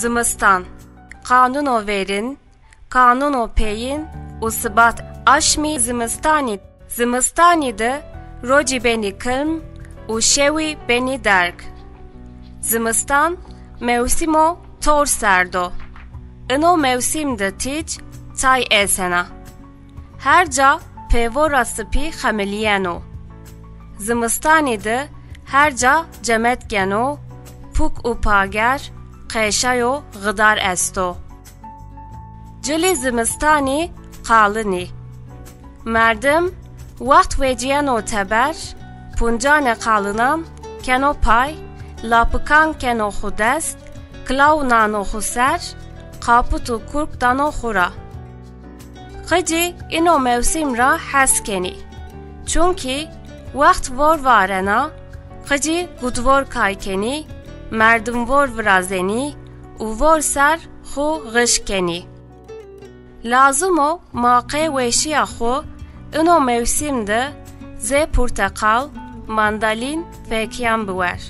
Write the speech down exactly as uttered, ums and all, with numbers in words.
Zimistan. Qanûno verîn, qanûno peyîn û sibat aşmî zimistanî. Zimistanî de rocî benî kilm û şewî benî derg. Zimistan mewsîmo tor serd o. Ino mewsîm de tîc tay esena. Her ca pêvora sipî xemilîyeno. Zimistanî de her ca cemet geno, puk û pager, qeşayo xidar esto. Cilî zimistanî qalin î. Merdim wext vecîyeno teber, puncanê qalinan keno pay, lapikan keno xwu dest, kilaw nano xwu ser, qaput û kurk dano xwu ra. Qicî ino mewsîm ra hes kenî. Çunkî wext vor varena, qicî gudvor kay kenî, merdimvor virazenî û vor ser xwu xişk kenî. Lazim o ma qey weşîya xwu ino mewsîm de zê purteqal, mandalîn fekîyan biwer.